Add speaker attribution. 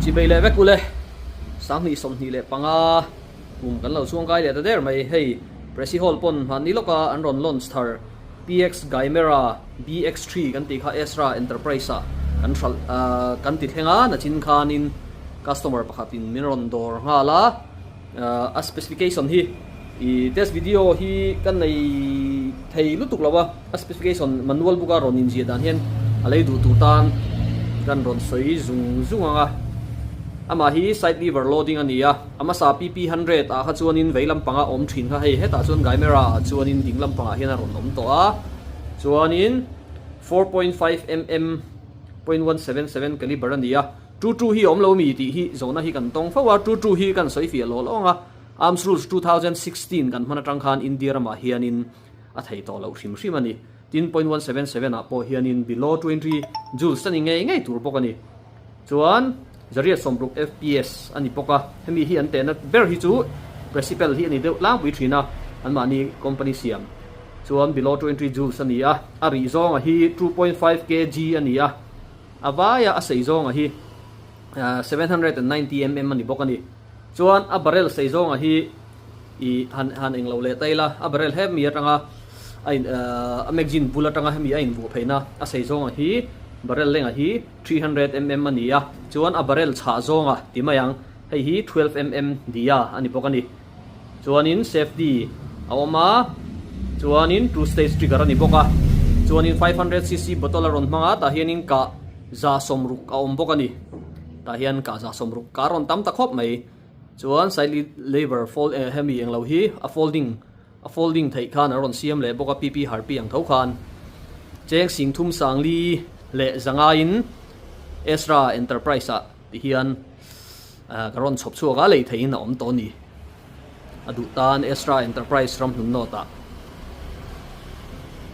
Speaker 1: Chibei leh vek ule 2025 kum kan lo chuangkai leh ta der mai. Hei Presi Hall pawn hmanni lawka an rawn launch thar PX Gaimera BX3 kan tih kha Ezra Enterprise ah kan hralh kan ti thleng a, nachin khanin customer pakhatin min rawn dawr nghal a. A specification hi i test video hi ka nei thei lutuk lo a, a specification manual book a rawn inziah dan hian a lei duh tur tan kan rawn sawi zung zung ang a. Amah hi side lever loading a ni a, a hmasa PP100 ah kha chuanin vei lampanga awm thin kha hei hetah chuan Gaimera ah chuanin ding lampangah hian a rawn awm tawh a, chuanin 4.5 mm 0.177 caliber a ni a. Tu tu hi awm lo mi tih hi zawhna hi kan tawng fo a, tu tu hi kan sawi fiah lawh lawng a, Arms Rules 2016 kan hman atang khan India ramah hianin a thei tawh loh hrim hrim a ni. Tin 0.177 ah pawh hianin below 20 joules a ni ngei ngei tur bawk a ni. Chuan zariat sawmruk fps a ni bawk a, hemi hi an tehna ber hi chu Precipel hi a ni deuh tlangpui thin a, anmahni company siam chuan below 20 joules a ni a, a rih zawnga hi 2.5 kg a ni a. A vaia a sei zawnga hi 790 mm a ni bawk a ni. Chuan a barrel sei zawnga hi i han han englo leh ta ila, a barrel hemi atanga a in a magazine bul atanga hemi a invuah pheina a sei zawnga hi barrel lenga hi 300 mm a ni a. Chuan a barrel chhah zawnga ti mai ang, hei hi 12 mm dia a ni bawk a ni. Chuanin safety a awm a, chuanin two stage trigger a ni bawk a, chuanin 500cc bottle a rawn hmang a, tah hianin kah 160 a awm bawk a ni, tah hian kah 160 kah a rawn tam ta khawp mai, chuan side lever fold eh hemi englo hi a folding a folding theih khan a rawn siam leh bawk a pp harpi ang tho khan cheng sing thum sang li leh zangaiin Ezra Enterprise ah ti hian. Ka rawn chhawp chhuak a, lei theihin a awm tawh a ni. A duh tan Ezra Enterprise ram hlun nawtah.